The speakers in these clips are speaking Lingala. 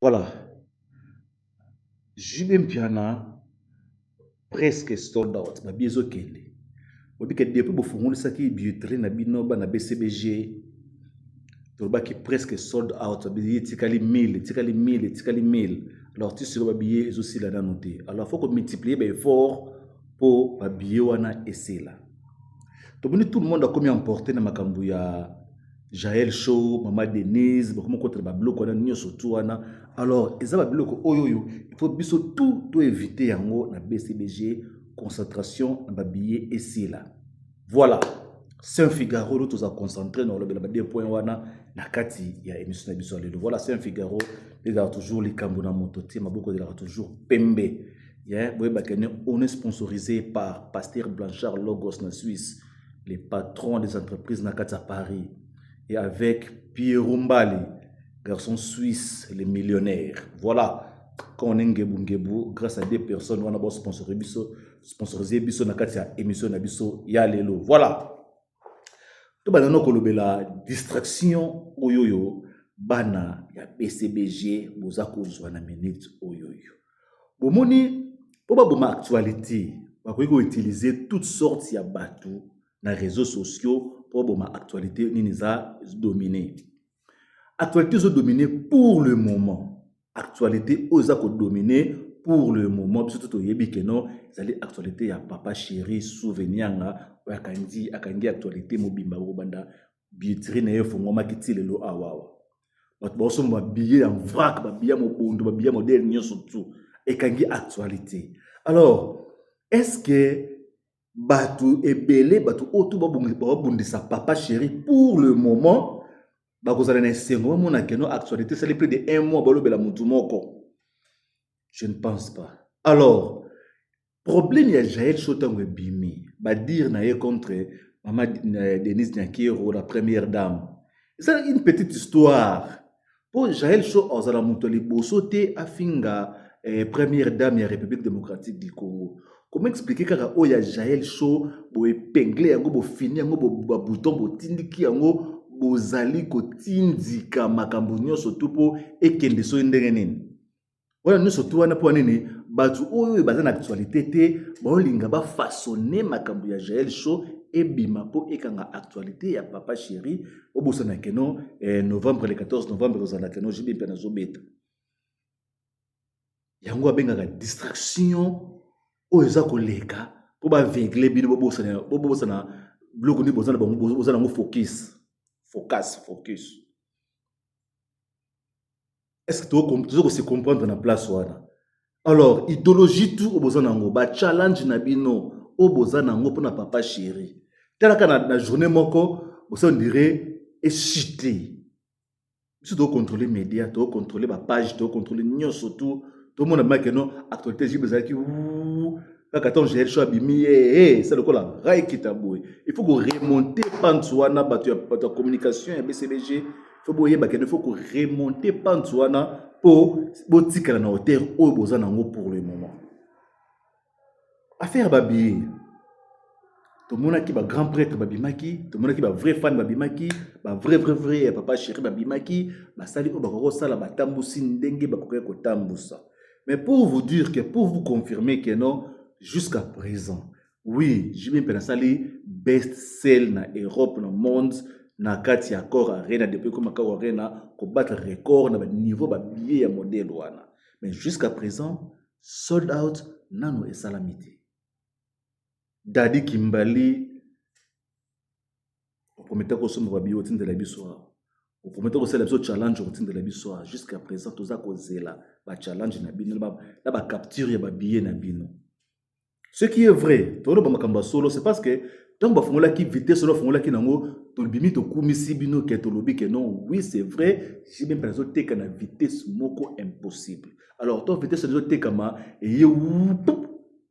Voilà. JB Mpiana presque sold out, ba billets ezokende. Oyebi ke depuis bofongolisaki billetterie na bino bana BCBG, tolobaki presque sold out, ba billets etikali 1000, etikali 1000, etikali 1000. Alors ti sikoyo ba billets ezosila nanu te. Alors faut ko multiplier ba effort po ba billets wana esila. Tomoni tout le monde akomi emporté na makambo ya Jael Show, Mama Denise, bakomi kokotela babiloko wana nyonso tu wana. Alors eza babiloko oyo oyo il faut biso tout to éviter yango na BCBG, concentration na babillet esila. Voilà. Saint Figaro oyo toza concentré na olobela ba deux points wana na kati ya émission na biso ya lelo. Voilà, Saint Figaro ezalaka toujours likambo na moto te, maboko ezalaka toujours pembe. Yeah, boyebaka ne on est sponsorisé par Pasteur Blanchard Logos na Suisse, le patron des entreprises na kati ya Paris, et avec Pierre Mbali, garçon suisse, le millionnaire. Voilà, quand on est ngebu ngebu, grâce à des personnes wana ba sponsoriser biso, sponsoriser biso na kati ya émission na biso ya lelo. Voilà. Tobanda no kolobela distraction oyo oyo bana ya BCBG boza kozwa na minute oyo oyo. Bomoni mpo baboma actualité, bakoki koutiliser toutes sortes ya bato na réseaux sociaux mpo baboma actualité. Nini eza dominer actualité? Ezodominer pour le moment, actualité oyo eza kodominer pour le moment, biso to toyebi ke non, ezali actualité ya Papa Chéri Souvenianga oyo akangi actualité mobimba. Kobanda billetterie na ye efungwamaki ti lelo awawa, bato baosomba babillet ya vrac, babillet ya mobondo, babillet ya modèle nyonso tu ekangi actualité. Alors est ce que bato ebele, bato oyo tu babundisa Papa Chéri pour le moment, bakozala na esengo bamona ke non, actualité esali plus de un mois balobela motu moko? Je ne pense pas. Alors problème ya Jael Show, ntango ebimi badire na ye contre Mama Denise Nyakeru, la première dame, eza une petite histoire mpo Jael Show azala moto ya liboso te afinga première dame ya République démocratique du Congo. Comment expliquer kaka oyo ya Jael Show boépingler yango, bofini yango babouton, botindiki yango, bozali kotindika makambo nyonso tu mpo ekende soki ndenge nini wana nyonso tu wana? Mpo nini bato oyo oyo baza na actualité te baolinga bafaçonner makambo ya Jael Show ebima mpo ekanga actualité ya Papa Chéri? Obosana ke non, novembre, le 14 novembre, ozala ke non, JB mpe nazobeta yango abengaka distraction oyo eza koleka mpo baaveugle bino, bobosana biloko nini boza nango. Focus, focus, focus. Est ce que toza kose comprendre na place wana? Alors idéologie tu oyo boza nango, bachallenge na bino oyo boza nango mpona Papa Chéri, talaka na journée moko bosa on dirait echite. Biso tocontrôle média, tocontrôle bapage, tocontrôle nyonso tu. Tomona make non, actualité JB ezalaki kaka ntango Jael Show abimi ye, esa lokola rai kita boye. Il faut koremonter pente wana. Bato ya communication ya BCBG, faut boyeba ke non, il faut koremonter pente wana mpo botikala na hauteur oyo boza nango pour le moment. Affaire babillet, tomonaki bagrand prêtre babimaki, tomonaki bavrai fan babimaki, bavrai vrai vrai ya Papa Chéri babimaki, basali oyo bakoki kosala, batambusi ndenge bakoki kotambusa. Mais pour vous dire que, pour vous confirmer que non, jusqu'à présent, oui, JB mpe nasali best sell na Europe, na monde, na kati ya Accor Arena. Depuis comme Accor Arena kobattre record na baniveau babillet ya modèle wana, mais jusqu'à présent sold out nano esalami te. Dadi Kimbali oprometa kosomba babillet, otindela biso awa, oprometa kosala biso challenge, otindela biso awa. Jusqu'à présent toza kozela bachallenge na bino na bacapture ya babillet na bino. Ce qui est vrai, toloba makambo ya solo, c'est parce que ntango bafungolaki vitesse oyo bafungolaki nango, tobimi, tokumisi bino ke tolobi ke non, oui, c'est vrai, JB mpe azoteka na vitesse moko impossible. Alors to vitesse ezotekama eye,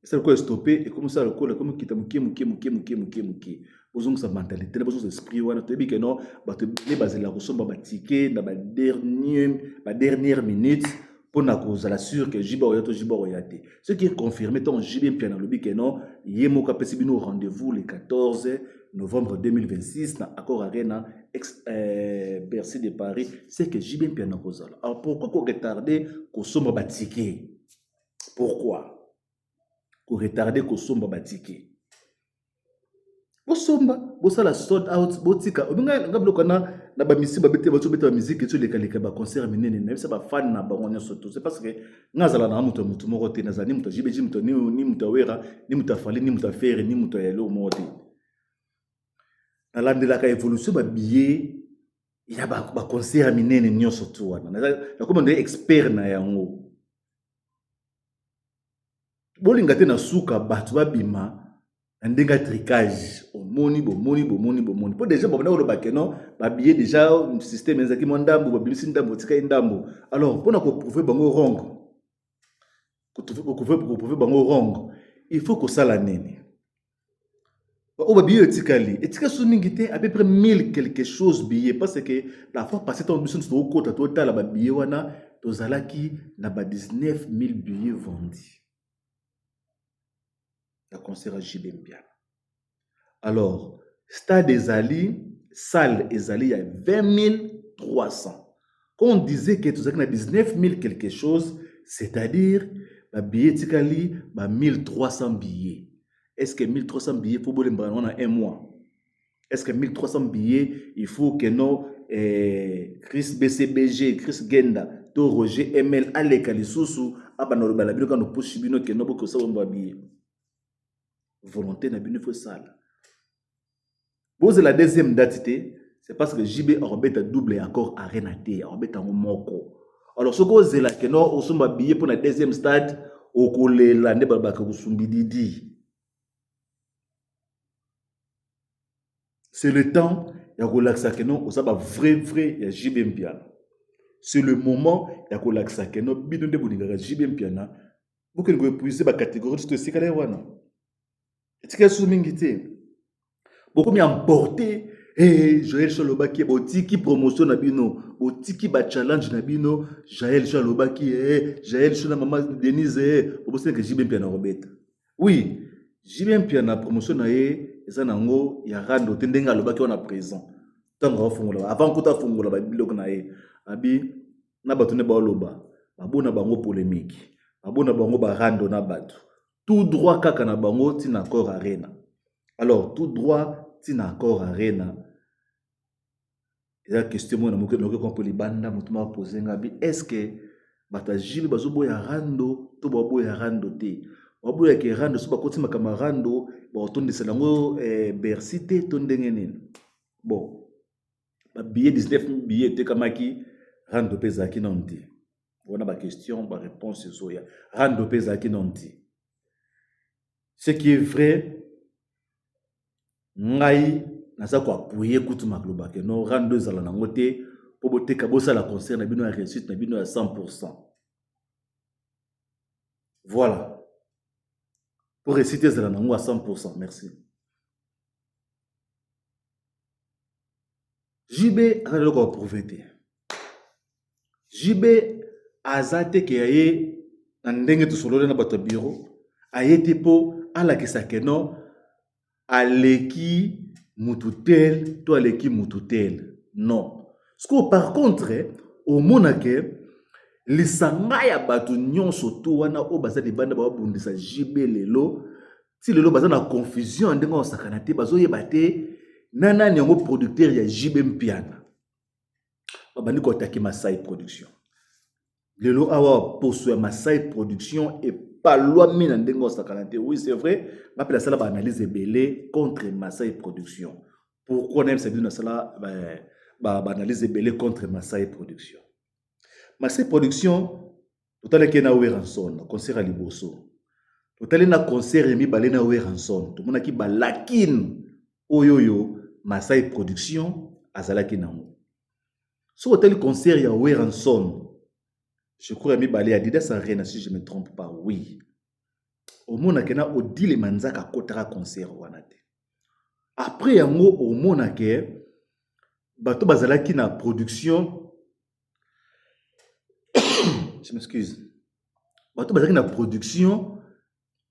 esala lokola stop, ekomisa lokola ekomi kita moke moke moke moke moke moke. Bozongisa mentalité na bozongisa esprit wana. Toyebi ke non, bato ebele bazelaka kosomba batike na badernière minute mpona kozala sûr ke JB oya to JB oya te. Ce qui est confirmé, ntango JB mpe nalobi ke non, ye moko apesi bino rendez-vous le 14. novembre 2026 na Accor Arena ex Bercy de Paris, c'est que JB Mpiana kozala. Alors pourquoi ko retarder kosomba ba ticket? Pourquoi ko retarder kosomba ba ticket? Bosomba, bosala sold out, botika. Obinga nga biloko na na ba misi babete bato beta ba musique ezo leka leka ba concert minene na bisa ba fan na bango nyonso tout. C'est parce que nga azala na moto ya moto moko te, nazala ni moto ya JBG, moto ni ni moto ya Wera, ni moto ya Fally, ni moto ya Ferre, ni moto ya eloko moko te. Nalandelaka évolution ba billets ya ba, ba concert ya minene nyonso tout wana. Nakoma nde expert na yango. Bolinga te na suka bato babima na ndenge ya tricage. Omoni, bomoni, bomoni, bomoni. Po déjà babanda koloba ke non, ba billets déjà système ezalaki mwa ndambu, babimisi ndambu, batikaki ndambu. Alors mpona koprouver bango wrong, koprouver bango wrong, il faut kosala nini? Oyo ba billets etikali, etikali so mingi te, à peu près 1000 quelque chose billets, parce que la fois passée ntango biso nyonso tokokota totala ba billets wana, tozalaki na ba 19 000 billets vendus ya concert ya JB Mpiana. Alors stade ezali, salle ezali ya 20 300. Quand on disait que tozalaki na 19 000 quelque chose, c'est-à-dire ba billets etikali ba 1300 billets. Est-ce que 1300 billets faut bolembaka yango na un mois? Est-ce que 1300 billets il faut que no Chris BCBG, Chris Genda to Roger ML aleka lisusu abanda kolobela bino kaka nopusi bino ke no bokosa bomba billet? Volonté na bino faut esala. Bozela deuxième date te, c'est parce que JB akobeta double Accor Arena te, akobeta yango moko. Alors soki ozela ke no osomba billet mpo na deuxième stade, okolela nde balobaka kosumbi didi. C'est le temps ya kolakisa ke no oza ba vrai vrai ya JB Mpiana. C'est le moment ya kolakisa ke no bino nde bolingaka JB Mpiana, bokende koépuise ba catégorie nyonso etikala ye wana. Etikali susu mingi te. Bokomi emporté. Hey, Joël Show alobaki, botiki promotion na bino, botiki ba challenge na bino. Joël Show alobaki, hey, Joël Show na mama Denise, hey, bobosanaka JB Mpiana kobeta. Oui, JB Mpiana promotion na ye eza nango ya rando te ndenge alobaki wana présent. Ntango afongola, avant kuta afongola ba biloko na ye, abi na bato nde baoloba, babona bango polémique, babona bango ba rando na bato. Tout droit kaka na bango tina Accor Arena. Alors tout droit tina Accor Arena, eza question moko na moke noki kompo libanda moto moko apose nga bi, est-ce que bato ya JB bazoboya rando to baboya rando te? Baboyaka rando so bakoti makambo ya rando, bakotondisela yango Bercy te to ndenge nini? Bon, ba billet 19 billet etekamaki, rando mpe ezalaki nano te. Wana ba question ba réponse ezoya, rando mpe ezalaki nano te. Ce qui est vrai, ngai naza koappuyer kutu maloba ke no rando ezala nango te mpo boteka, bosala concert na bino ya réussite na bino ya 100%. Voilà, po réussite ezala nango ya 100%. Merci. JB aza eloko ya prouver te. JB aza te ke aye na ndenge tosololi na bato ya bureau, aye te mpo alakisa ke non aleki mutu tel to aleki mutu tel. Non. Sikoyo par contre omona ke lisanga ya bato nyonso to wana oyo baza libanda babundisa JB lelo ti lelo baza na confusion ya ndenge osakana te, bazoyeba te na nani yango producteur ya JB Mpiana. Babandi koatake Masai Production. Lelo awa poso ya Masai Production epalwami na ndenge osakana te. Oui, c'est vrai, nga mpe nasala baanalyse ebele contre Masai Production. Pourquoi nayebisa bino nasala baanalyse ebele contre Masai Production? Masai Production totalaki na Werrason na concert ya liboso, totali na concert ya mibale na Werrason, tomonaki balakine oyo oyo Masai Production azalaki nango. Soki otali concert ya Werrason, je crois ya mibale ya Adidas Arena si je me trompe pas, oui, omonake na Odile Manzaka akotaka concert wana te. Après yango omonake bato bazalaki na production, je m'excuse, bato bazalaki na production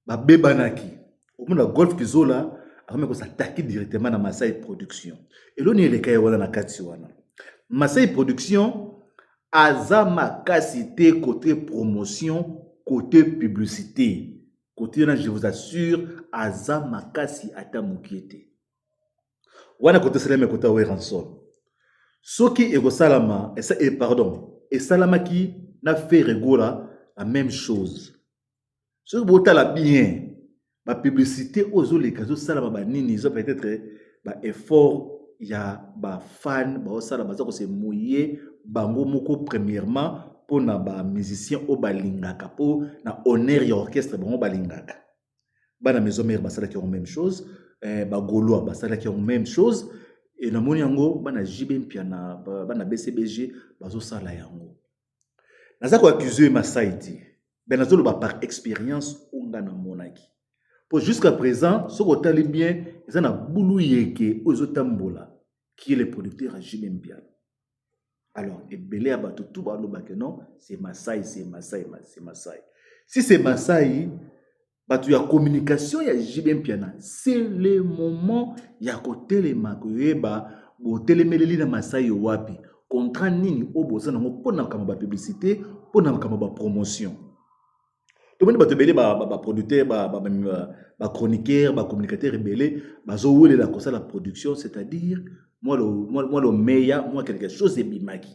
babebanaki. Omona Golf Kizola Akomi kosatake directement na Masai Production. Eloni eleka ye wana na kati wana. Masai Production aza makasi te côté promotion, côté publicité. Côté wana, je vous assure, aza makasi ata mokie te. Wana côté esalami côté Werrason. Soki ekosalama, pardon, esalamaki na Ferre Gola la même chose. Soki botala bien ba publicité oyo ezoleka, ezosalama banini, eza peut-être ba effort ya ba fan baosala, baza kose mouiller bango moko premièrement mpona ba musicien oyo balingaka, mpo na honneur ya orchestre bango balingaka. Bana Maison Mère basalaki yango même chose, bagaulois basalaki yango même chose. E namoni yango bana JB Mpiana, bana BCBG bazosala yango. Naza koaccuser Masai te, ben nazoloba par expérience oyo nga namonaki, po jusqu'à présent soki otali bien, eza na bulu yeke oyo ezotambola qui est le producteur ya JB Mpiana. Alors ebele ya bato tu balobaka non, c'est Masai, c'est Masai, c'est Masai. Si c'est Masai, bato ya communication ya JB Mpiana, c'est le moment ya kotelema, koyeba botelemeleli na Masai wapi, contrat nini oyo boza nango mpona makambo bapublicité, mpona makambo bapromotion. Tomoni bato ebele, baproducteur, bachroniqueur, bacommunicateur ebele bazowelela kosala production, c'est-à-dire mwa lomeya, mwa quelque chose ebimaki,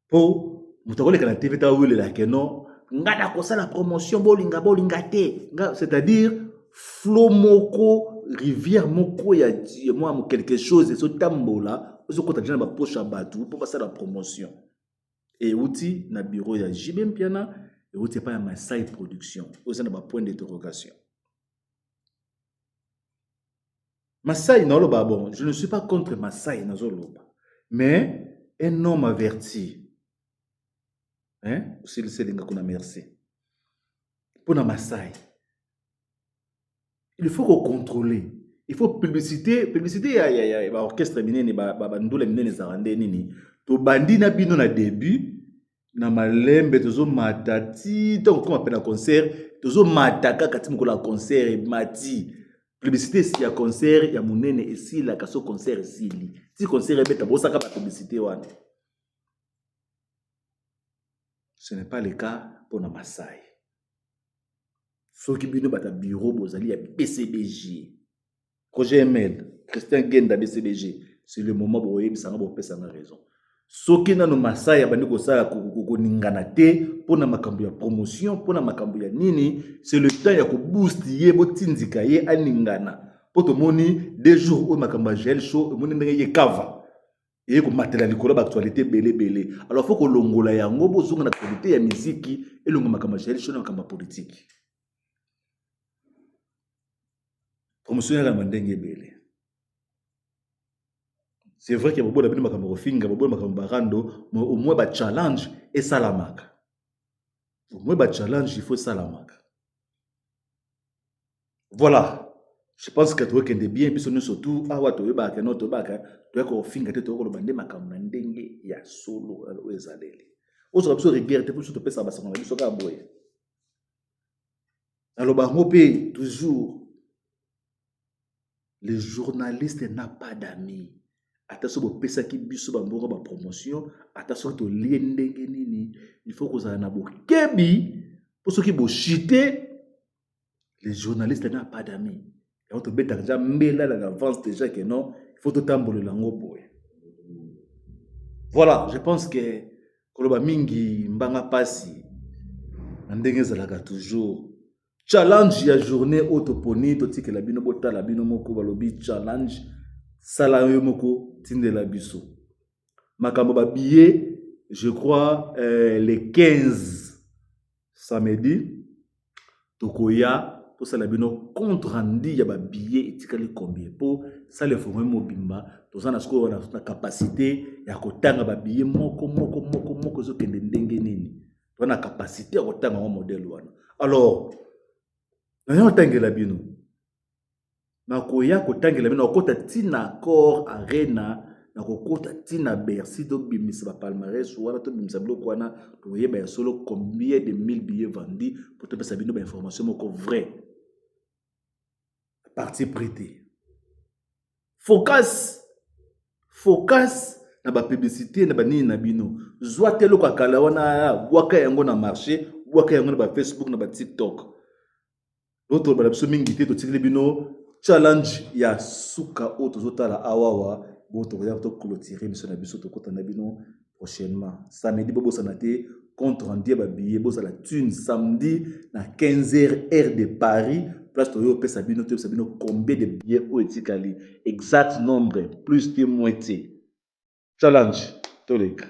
mpo moto akoleka na TV ta awelela ke non, nga na kosala promotion, bolinga bolinga te nga, c'est-à-dire flot moko, rivière moko ya mwa quelque chose ezotambola, ezokota deja na bapoche ya bato mpo basala promotion. Euti na bureau ya JB Mpiana, euti epai ya Masai Production, oyo eza na bapoint d'interrogation. Masai, naoloba bon, je ne suis pas contre Masai, nazoloba, mais un homme averti, hein, osiliselinga kuna. Merci. Mpona Masai, il faut kocontrôler, il faut publicité, publicité ya baorchestre minene, bandula minene ezalaka nde nini. Tobandi na bino na début na malembe, tozomata ti ntango okoma mpe na concert, tozomata kaka ti mokolo ya concert emati. Publicité ya concert ya monene esilaka so concert esili, ti concert ebeta, bosaka bapublicité wana. Ce n'est pas le cas mpona Masai. Soki bino bato ya bureau bozali ya BCBG, Roger ML, Christian Genda, BCBG, c'est le moment boyebisanga, bopesanga raison. Soki nano Masai abandi kosala koningana te mpona makambo ya promotion, mpona makambo ya nini, c'est le temps ya koboost ye, botindika ye aningana, mpo tomoni 2 jours oyo makambo ya Gel Show, emoni ndenge ye kava eye komatela likolo baactualité ebele ebele. Alors faut kolongola yango, bozonga na actualité ya miziki, elonga makambo ya Gel Show na makambo ya politike. Promotion yaka na bandenge ebele. C'est vrai ke bobola bino makambo kofinga, bobola makambo barando, mais au moins bachallenge esalamaka, au moins bachallenge il faut esalamaka. Voilà, je pense que tokokende bien biso nyonso tu awa. Toyebaka no, toyebaka toyaka kofinga te, toyokoloba nde makambo na ndenge ya solo oyo ezaleli. Ozwaka biso rigueur te, mpo biso topesaka basango na biso kaka boye. Naloba yango mpe toujours, le journaliste n'a pas d'amis. Ata soki bopesaki biso bambongo bapromotion, ata soki tolie ndenge nini, il faut kozala na bokebi, mpo soki boshite, le journaliste n'a pas d'amis. Yango tobetaka deja mbela na l'avance déjà ke non, il faut totambolela yango boye. Voilà, je pense que koloba mingi mbanga mpasi na ndenge ezalaka toujours. Challenge ya journée oyo toponi, totikela bino, botala bino moko. Balobi challenge, sala yo moko, tindela biso makambo babillet. Je crois le 15 samedi tokoya tosala bino compte rendu ya babillet etikali combien, mpo sala informe mobimba. Toza na sikoyo na capacité ya kotanga babillet moko moko moko moko ezokende ndenge nini. Toza na capacité ya kotanga yango modèle wana. Alors naye kotangela bino, nakoya kotangela bino, nakokota ntina Accor Arena, nakokota ntina Bercy, tobimisa bapalmarès wana, tobimisa biloko wana, toyeba ya solo combien de mille billets vendus, mpo topesa bino bainformation moko vrai. Parti pris te. Focus, focus na ba publicité na banini na bino. Zwa te eloko ya kala wana, bwaka yango na marché, bwaka yango na ba Facebook na ba TikTok. Oyo toloba na biso mingi te, totikeli bino challenge ya suka oyo tozotala awawa. Bo tokoya to clôturer biso na biso, tokota na bino prochainement samedi. Bobosana te compte rendu ya babillet, bozala tune samedi na 15h heure de Paris, place toyo opesa bino, toyebisa bino combien de billets oyo etikali, exact nombre, plus te moins te. Challenge toleka.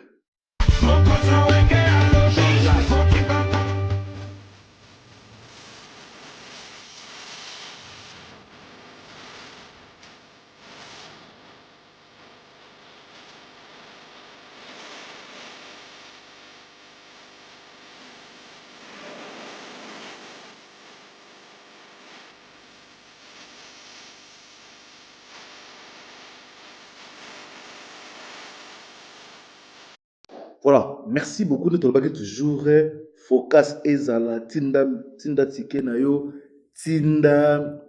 Voilà, merci beaucoup. Nous tolobaki toujours focus ezala tinda tinda ticket na yo, tinda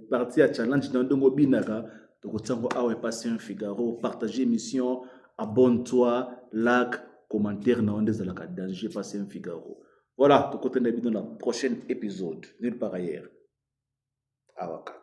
partie ya challenge na ndongo binaka tokotia yango awa epasi un Figaro. Partager émission, abonne-toi, like, commentaire na yo nde ezalaka danger epasi un Figaro. Voilà, tokotenda bino na prochaine épisode, nulle part ailleurs. Awa kaka.